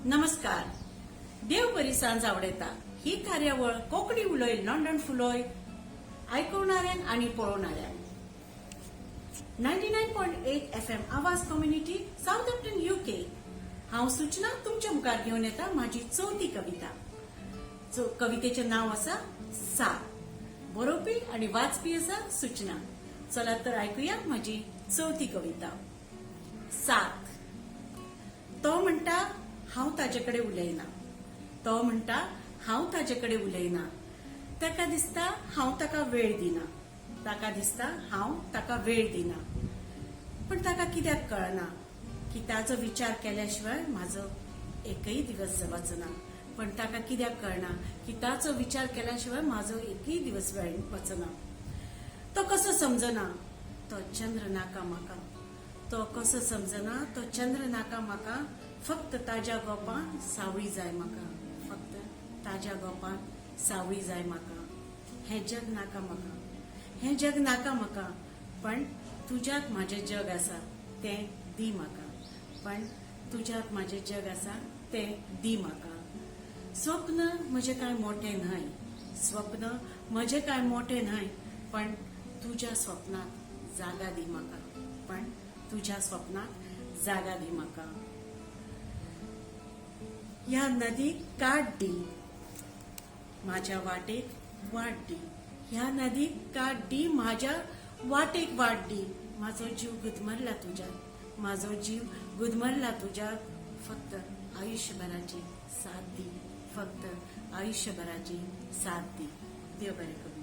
नमस्कार. देव बरी सांज आवडयता ही कार्यावळ कोंकणी उलय लंडन फुलोय आयकवणाऱ्यांक आनी पळोवणाऱ्यांक. 99.8 FM आवाज कम्युनिटी, साउथहॅम्प्टन, युके. हांव सूचना तुमच्या मुखार घेवन येता माझी चवथी कविता. कवितेचें नांव आसा सात. बरोवपी आनी वाचपी आसा सूचना. चलात तर आयकुया माझी चवथी कविता, सात. तो म्हणटा, हांव ताजे कडेन उलयना. तो म्हणटा, हांव ताजे कडेन उलयना. ताका दिसता हांव ताका वेळ दिना. ताका दिसता हांव ताका वेळ दिना. पण ताका कित्याक कळना की ताजो विचार केल्या शिवाय म्हाजो एकय दिवस वचना. पण ताका कित्याक कळना की ताचो विचार केल्या शिवाय म्हाजो एकय दिवस वेळ वचना. तो कसो समजना, तो चंद्र नाका म्हाका. तो कसो समजना, तो चंद्र नाका म्हाका. फक्त ताज्या गोपान सावळी जाय म्हाका. फक्त ताज्या गोपान सावळी जाय म्हाका. हें जग नाका म्हाका. हें जग नाका म्हाका, पण तुज्यात म्हाजें जग आसा, तें दी म्हाका. पण तुज्यात म्हाजें जग आसा, तें दी म्हाका. स्वप्न म्हजें कांय मोटें न्हय. स्वप्न म्हजें कांय मोटें न्हय, पण तुज्या स्वप्नात जागा दी म्हाका. पण तुज्या स्वप्नात जागा दी म्हाका. ह्या नदीक काट दी, माझ्या वाटेक वाट दी. ह्या नदीक काट दी, माझ्या वाटेक वाट दी. माझो जीव गुदमरला तुज्यात. माझो जीव गुदमरला तुज्यात. फक्त आयुष्यभराची साथ दी. फक्त आयुष्यभराची साथ दी. देव बरें करूं.